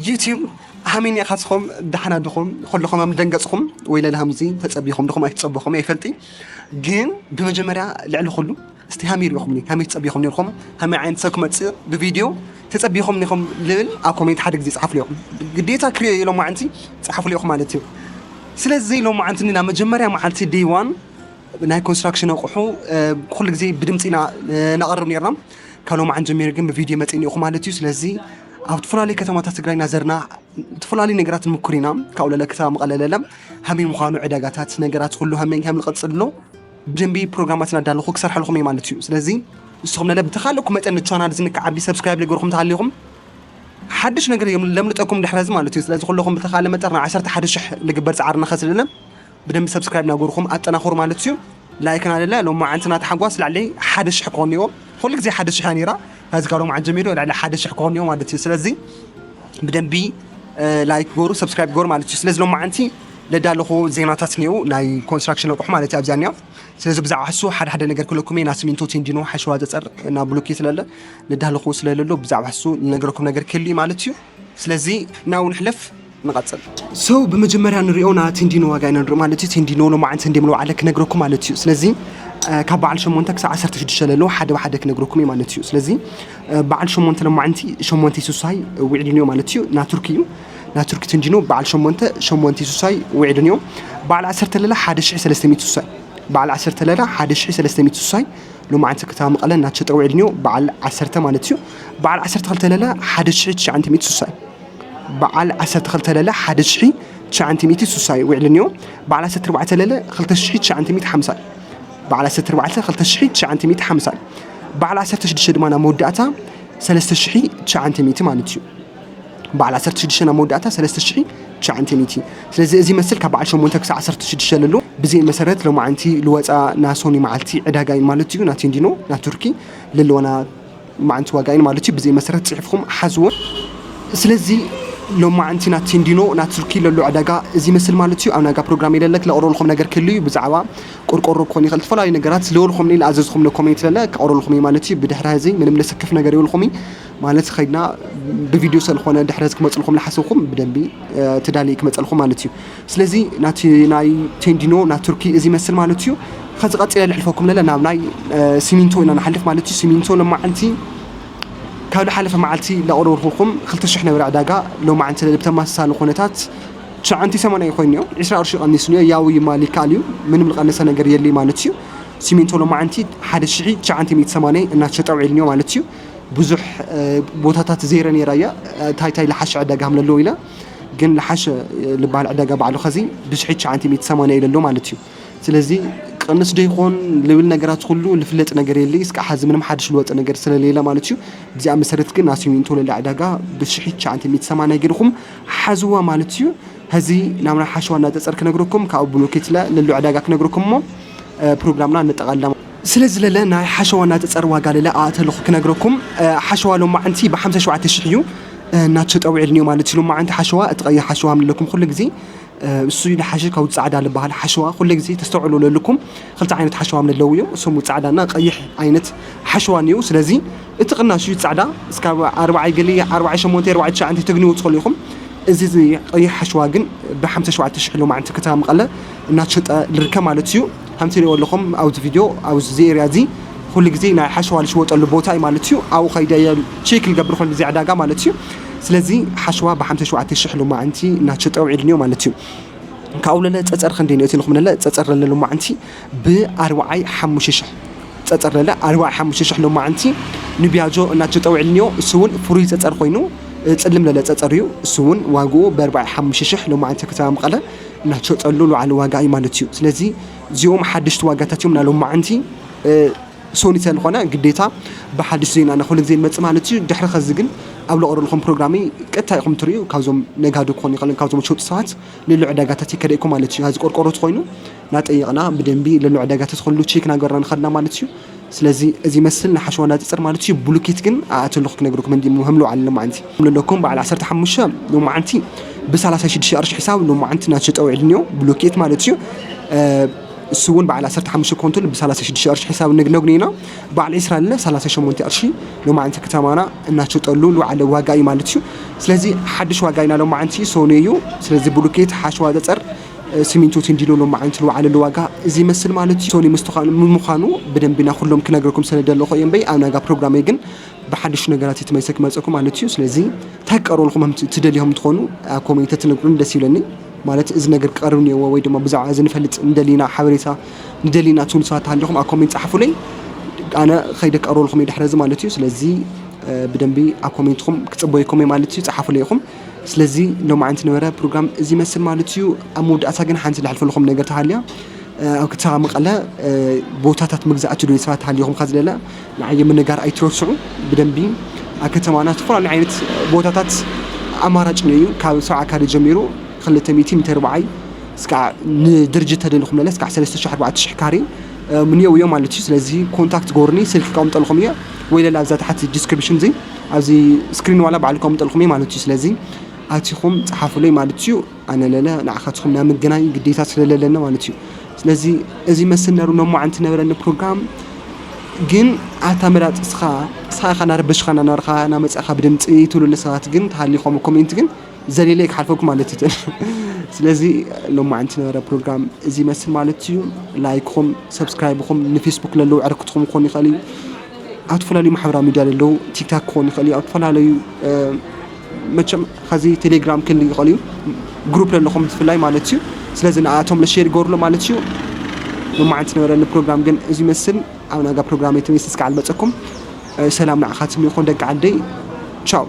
ዩቲዩብ ሃሚን ኢኻትኹም ደሓና ድኹም? ኩልኹም ከም ደንገጽኹም ወይ ለለ ሃምዚ ተጸቢኹም ድኹም ኣይትጸበኹም ኣይፈልጢ። ግን ብመጀመርያ ልዕሊ ኩሉ እስቲ ሃመይ ሪኹምኒ፣ ሃመይ ትጸቢኹም ነርኩም፣ ሃመይ ዓይነት ሰብ ክመጽእ ብቪድዮ ተጸቢኹም ኒኹም ልብል ኣብ ኮሜንት ሓደ ግዜ ጸሓፉ ኢኹም። ግዴታ ክሪኦ ኢሎም ማዓንቲ ጸሓፉ ኢኹም ማለት እዩ። ስለዚ ኢሎም ማዓንቲ ናብ መጀመርያ መዓልቲ ዴይ ዋን ናይ ኮንስትራክሽን ኣቑሑ ኩሉ ግዜ ብድምፂ ኢና ነቕርብ ነርና። ካብ ሎማዓንቲ ጀሚሩ ግን ብቪድዮ መፂእ ኒኹም ማለት እዩ። ስለዚ ኣብ ዝተፈላለዩ ከተማታት ትግራይ እናዘርና ዝተፈላለዩ ነገራት ንምኩር ኢና። ካብኡ ለለ ክሳብ መቐለ ለለ ሃመይ ምዃኑ ዕዳጋታት ነገራት ኩሉ ሃመይ ከም ንቐፅል ኣሎ። ብደንቢ ፕሮግራማት እናዳለኹ ክሰርሐልኩም እየ ማለት እዩ። ስለዚ ንስኹም ለለ ብተኻለኩም መጠን ንቻናል እዚ ንክዓቢ ሰብስክራይብ ልገርኩም ተሃሊኹም ሓድሽ ነገር እዮም ለምልጠኩም ድሕረዚ ማለት እዩ። ስለዚ ኩለኹም ብተኻለ መጠን ዓሰርተ ሓደ ሽሕ ልግበር ፃዕሪ ንኸስልለ ብደንቢ ሰብስክራይብ እናገርኩም ኣጠናኽሩ ማለት እዩ። ላይክ እናለለ ሎማዓንቲ ናታ ሓጓስ ላዕሊ ሓደ ሽሕ ክኾን እዮ። ኩሉ ግዜ ሓደ ሽሕ እያ ነይራ። ሕዚ ካብ ሎማዓንቲ ጀሚሩ ላዕሊ ሓደ ሽሕ ክኾን እዮ ማለት እዩ። ስለዚ ብደንቢ ላይክ ገሩ ሰብስክራይብ ገሩ ማለት እዩ። ስለዚ ሎማዓንቲ ለዳለኹ ዜናታት እኒኦ ናይ ኮንስትራክሽን ኣቑሑ ማለት እዩ ኣብዚኣ እኒኦ። ስለዚ ብዛዕባ ሕሱ ሓደ ሓደ ነገር ክለኩም እየ። ናይ ሲሚንቶ ቴንዲኖ ሓሸዋ ዘፀር እና ብሎኬት ስለለ ለዳለኹ ስለለሎ ብዛዕባ ሕሱ ንነገረኩም ነገር ክህሉ እዩ ማለት እዩ። ስለዚ ናው ንሕለፍ ንቐፅል። ሰው ብመጀመርያ ንሪኦ ና ቴንዲኖ ዋጋ ኢና ንሪኦ ማለት እዩ። ቴንዲኖ ሎማዓንቲ እንዲም ለዋዕለ ክነግረኩም ማለት እዩ። ስለዚ ካብ በዓል ሸሞንተ ክሳብ ዓሰርተ ሽዱሽተ ለሎ ሓደ ብሓደ ክነግረኩም እዩ ማለት እዩ። ስለዚ በዓል ሸሞንተ ሎማዓንቲ ሸሞንተ ሱሳይ ውዒሉ ኒዮ ማለት እዩ። ናቱርክ እዩ። ናቱርክ ቴንዲኖ በዓል ሸሞንተ ሸሞንተ ሱሳይ ውዒሉ ኒዮ። በዓል ዓሰርተ ለለ ሓደ ሽሕ ሰለስተ ሚእቲ ሱሳይ። በዓል ዓሰርተ ለለ ሓደ ሽሕ ሰለስተ ሚእቲ ሱሳይ። ሎማዓንቲ ከተማ መቐለ እናተሸጠ ውዒሉ ኒዮ። በዓል ዓሰርተ ማለት እዩ። በዓል ዓሰርተ ክልተ ለለ ሓደ ሽሕ ትሽዓንተ ሚእቲ ሱሳይ። በዓል ዓሰርተ ክልተ ለለ ሓደ ሽሕ ትሽዓንተ ሚእቲ ሱሳይ ውዒሉ ኒዮ። በዓል ዓሰርተ ኣርባዕተ ለለ ክልተ ሽሕ ትሽዓንተ ሚእቲ ሓምሳ። በዓል ዓሰርተ ኣርባዕተ ክልተ ሽሕ ትሽዓንተ ሚእቲ ሓምሳ። በዓል ዓሰርተ ሽዱሽተ ድማ ናብ መወዳእታ ሰለስተ ሽሕ ትሽዓንተ ሚእቲ ማለት እዩ። በዓል ዓሰርተ ሽዱሽተ ናብ መወዳእታ ሰለስተ ሽሕ ትሽዓንተ ሚእቲ። ስለዚ እዚ መስል ካብ በዓል ሸሞንተ ክሳብ ዓሰርተ ሽዱሽተ ለሎ ብዚ መሰረት ሎማዓንቲ ልወፃ ናሶኒ መዓልቲ ዕዳጋ እዩ ማለት እዩ። ናቴንዲኖ ናቱርኪ ለለወና መዓንቲ ዋጋ እዩ ማለት እዩ። ብዚ መሰረት ፅሒፍኩም ሓዝዎ። ስለዚ ሎማዓንቲ ናቴንዲኖ ናቱርኪ ለሎ ዕዳጋ እዚ መስል ማለት እዩ። ኣብ ናጋ ፕሮግራም የለለክ ለቕረልኩም ነገር ክህሉ እዩ ብዛዕባ ቆርቆሮ ክኾን ይኽእል፣ ዝተፈላለዩ ነገራት ዝለወልኹምኒ፣ ዝኣዘዝኹምኒ ኮሜንት ለለ ክቐርበልኩም እዩ ማለት እዩ። ብድሕሪ እዚ ምንም ለሰክፍ ነገር የብልኹም እዩ ማለት፣ ኸይድና ብቪድዮ ስለዝኾነ ድሕሪ እዚ ክመፅልኩም ዝሓሰብኩም ብደንቢ፣ እ፣ ተዳልየ ክመፀልኩም ማለት እዩ። ስለዚ ናቲ ናይ ቴንዲኖ ናይ ቱርኪ እዚ ይመስል ማለት እዩ። ከዚ ቀፂለ ልሕልፈኩም ለለ ናብ ናይ፣ እ፣ ሲሚንቶ ኢና ንሓልፍ ማለት እዩ። ሲሚንቶ ሎማዓንቲ ካብ ዝሓለፈ መዓልቲ ለቕረብኩልኩም ክልተ ሽሕ ነበረ ዕዳጋ፣ ሎማዓንቲ ለለ ብተመሳሳሊ ኩነታት ትሽዓንቲ ሰማንያ ኮይኑ እዮ፣ ዕስራ ቅርሺ ቀኒሱ እዮ፣ ያው ይማል ይከኣል እዩ፣ ምንም ዝቐነሰ ነገር የለይ ማለት እዩ። ሲሚንቶ ሎማዓንቲ ሓደ ሽሕ ትሽዓንተ ሚእቲ ሰማንያ እናተሸጠ ውዒሉ እዮ ማለት እዩ። ብዙሕ፣ እ፣ ቦታታት ዘይረ ነይራ እያ፣ እ፣ እንታይ እንታይ ዝሓሸ ዕዳጋ ከም ዘለዎ ኢለ፣ ግን ዝሓሸ፣ እ፣ ዝበሃል ዕዳጋ ባዕሉ ኸዚ ብሽሕ ትሽዓንተ ሚእቲ ሰማንያ እዩ ዘሎ ማለት እዩ። ስለዚ ቅንስ ዶ ይኾን ልብል ነገራት ኩሉ ልፍለጥ ነገር የለይ። እስካዕ ሐዚ ምንም ሓድሽ ልወጠ ነገር ስለሌለ ማለት እዩ። ብዚኣ መሰረት ግን ናይ ሲሚንቶ ለለ ዕዳጋ ብሽሕ ትሽዓንተ ሚእቲ ሰማንያ ገይርኩም ሓዝዋ ማለት እዩ። ሐዚ ናብ ናይ ሓሸዋ እናጸጸር ክነግረኩም፣ ካብኡ ብሎኬት ለ-፣ ለሎ ዕዳጋ ክነግረኩም እሞ፣ እ፣ ፕሮግራምና ነጠቓልላ። ስለዚ ለለ ናይ ሓሸዋ እናጸጸር ዋጋ ለለ ኣእተልኹ ክነግረኩም፣ እ፣ ሓሸዋ ሎማዓንቲ ብሓምሳ ሸውዓተ ሽሕ እዩ፣ እ፣ እናተሸጠ ውዒሉ እኒኦ ማለት እዩ። ሎማዓንቲ ሓሸዋ፣ እቲ ቀይሕ ሓሸዋ ምለኩም ኩሉ ግዜ፣ እ፣ እሱ እዩ ዝሓሸ ካብ ጻዕዳ ዝበሃል ሓሸዋ። ኩሉ ግዜ ተስተውዕሉ ለልኩም ክልተ ዓይነት ሓሸዋ ምለለዉ እዮም። እሶም ጻዕዳና ቀይሕ ዓይነት ሓሸዋ እኒኦ። ስለዚ እቲ ቅናሽ እዩ ጻዕዳ እስካብ ኣርባዓይ ገሊ፣ ኣርባዓይ ሸሞንተ፣ ኣርባዓይ ትሽዓተ ትግንዩ ትኽእሉ ኢኹም። እዚ፣ እዚ ቀይሕ ሓሸዋ ግን ብሓምሳ ሸውዓተ ሽሕ ሎማዓንቲ ከተማ መቐለ እናተሸጠ ልርከብ ማለት እዩ። ከምቲ ትሪእዎ ኣለኹም ኣብዚ ቪድዮ፣ ኣብዚ ኤርያ እዚ ኩሉ ግዜ ናይ ሓሸዋ ዝሽወጠሉ ቦታ እዩ ማለት እዩ። ኣብኡ ከይደ እየ ቼክ ልገብር ኩሉ ግዜ ዕዳጋ ማለት እዩ። ስለዚ ሓሸዋ ብሓምሳ ሸውዓተ ሽሕ ሎማዓንቲ እናተሸጠ ውዒሉ እኒኦ ማለት እዩ። ካብኡ ለለ ጸጸር ክንደይ ነእቲ ንኹም ለለ ጸጸር ለለ ሎማዓንቲ ብኣርባዓይ ሓሙሽተ ሽሕ። ጸጸር ለለ ኣርባዓይ ሓሙሽተ ሽሕ ሎማዓንቲ ንቢያጆ እናተሸጠ ውዒሉ እኒኦ። እሱ እውን ፍሩይ ጸጸር ኮይኑ፣ እ፣ ጽልም ለለ ጸጸር እዩ። እሱ እውን ዋግኡ ብኣርባዓይ ሓሙሽተ ሽሕ ሎማዓንቲ ከተማ መቐለ እናተሸጠሉ ልውዓል ዋጋ እዩ ማለት እዩ። ስለዚ እዚኦም ሓደሽቲ ዋጋታት እዮም። ናይ ሎማዓንቲ፣ እ፣ ሶኒ ስለዝኾነ ግዴታ ብሓድሽ ዜና ንኹሉ ግዜ ንመጽእ ማለት እዩ። ድሕሪ ኸዚ ግን ኣብ ለቕረልኩም ፕሮግራሚ ቀጥታ ኢኹም ትርእዩ። ካብዞም ነጋዶ ክኾኑ ይኽእልን ካብዞም ሸውጢ ሰባት ልሉ ዕዳጋታት ይከደ ኢኩም ማለት እዩ። ሀዚ ቆርቆሮ ተኾይኑ ናጠየቕና ብደንቢ ልሉ ዕዳጋታት ኩሉ ቼክ ናገርና ንኸድና ማለት እዩ። ስለዚ እዚ መስል ንሓሸዋ እናጸጸር ማለት እዩ። ብሉኬት ግን ኣእተልኹ ክነግረኩም እንዲ ምህምሉ ዓለ ማዓንቲ። ለለኩም በዓል ዓሰርተ ሓሙሽተ ሎማዓንቲ ብሰላሳ ሽዱሽተ ቅርሺ ሒሳብ ሎማዓንቲ እናተሸጠ ውዒሉ እኒኦ ብሉኬት ማለት እዩ። እ፣ እሱ እውን በዓል ዓሰርተ ሓሙሽተ ኮንቶል ብ ሰላሳ ሽዱሽተ ቅርሺ ሒሳብ ነግ-፣ ነግኒ ኢና። በዓል ዒስራ ኣለ ሰላሳ ሸሞንተ ቅርሺ ሎማዓንቲ ከተማና እናሸጠሉ ልውዓለ ዋጋ እዩ ማለት እዩ። ስለዚ ሓድሽ ዋጋ ኢና ሎማዓንቲ ሶኒ እዩ። ስለዚ ብሉኬት፣ ሓሸዋ፣ ጸጸር፣ እ፣ ሲሚንቶ፣ ቴንዲኖ ሎማዓንቲ ልውዓለሉ ዋጋ እዚ ይመስል ማለት እዩ። ሶኒ ምስትዃን-፣ ምዃኑ ብደንብ ኢና ኩሎም ክነግረኩም ስለ ደለኹ እየ እምበይ ኣብ ናጋ ፕሮግራመይ ግን ብሓድሽ ነገራት እየ ተመሊሰ ክመፀኩም ማለት እዩ። ስለዚ እንታይ ክቀርበልኩም ከም ት-፣ ትደልዮም እንትኾኑ ኣብ ኮሜንት ትነግሩን ደስ ይብለኒ። ማለት እዚ ነገር ክቀርብ እኒኦዎ ወይ ድማ ብዛዕባ እዚ ንፈልጥ እንደሊና፣ ሓበሬታ ንደሊና ትብሉ ሰባት ተሃሊኹም ኣብ ኮሜንት ጸሓፉለይ። ኣነ ከይደ ክቀርበልኩም እየ ድሕሪ እዚ ማለት እዩ። ስለዚ፣ እ፣ ብደንቢ ኣብ ኮሜንትኹም ክጽበየኩም እየ ማለት እዩ። ጸሓፉለይ ኢኹም። ስለዚ ሎማዓንቲ ነበረ ፕሮግራም እዚ ይመስል ማለት እዩ። ኣብ መወዳእታ ግን ሓንቲ ለሕልፈለኹም ነገር ተሃልያ፣ እ፣ ኣብ ከተማ መቐለ፣ እ፣ ቦታታት ምግዛእ ትደልዩ ሰባት ተሃሊኹም ከዚ ለለ ንዓየ ምንጋር ኣይትረስዑ። ብደንቢ ኣብ ከተማና ዝተፈላለዩ ዓይነት ቦታታት ኣማራጭ እዩ። ካብ ሰብዓ ካሬ ጀሚሩ ክልተ ሚእቲ ሚተር በዓይ እስካዕ ንድርጅት ተደሊኹም ለለ እስካዕ ሰለስተ ሽሕ ኣርባዕተ ሽሕ ካሬ፣ እ፣ ምንየው እዮም ማለት እዩ። ስለዚ ኮንታክት ጎርኒ ስልኪ ከቕምጠልኩም እየ ወይ ለለ ኣብዛ ታሕቲ ዲስክሪፕሽን እዚ ኣብዚ ስክሪን ዋላ ባዕሉ ከቕምጠልኩም እየ ማለት እዩ። ስለዚ ኣቲኹም ጸሓፉለይ ማለት እዩ። ኣነ ለለ ንዓኻትኩም ናይ ምግናኝ ግዴታ ስለለለና ማለት እዩ። ስለዚ እዚ መስል ነሩ ሎማዓንቲ ነበረኒ ፕሮግራም። ግን ኣታ መራጺ እስኻ፣ እስኻ ኢኻ ናረበሽኻና ናርኻ ናመጻእኻ ብድምጺ ትብሉኒ ሰባት ግን ተሃሊኹም ኮሜንት ግን ዘሌለ ክሓልፈኩም ማለት እዩ። ስለዚ ሎማዓንቲ ነበረ ፕሮግራም እዚ መስል ማለት እዩ። ላይክኹም፣ ሰብስክራይብኹም ንፌስቡክ ለለዉ ዕርክትኹም ክኾን ይኽእል እዩ። ኣብ ዝተፈላለዩ ማሕበራዊ ሚድያ ለለዉ ቲክታክ ክኾን ይኽእል እዩ። ኣብ ዝተፈላለዩ፣ እ፣ መቸም ኸዚ ቴሌግራም ክህሉ ይኽእል እዩ። ግሩፕ ለለኹም ብፍላይ ማለት እዩ። ስለዚ ንኣቶም ለሼር ይገብሩሎ ማለት እዩ። ሎማዓንቲ ነበረኒ ፕሮግራም ግን እዚ ይመስል። ኣብ ናጋ ፕሮግራም የተመይስ እስካዕ ልመፀኩም። እ፣ ሰላም ንዓኻትም ይኹን ደቂ ዓደይ። ቻው።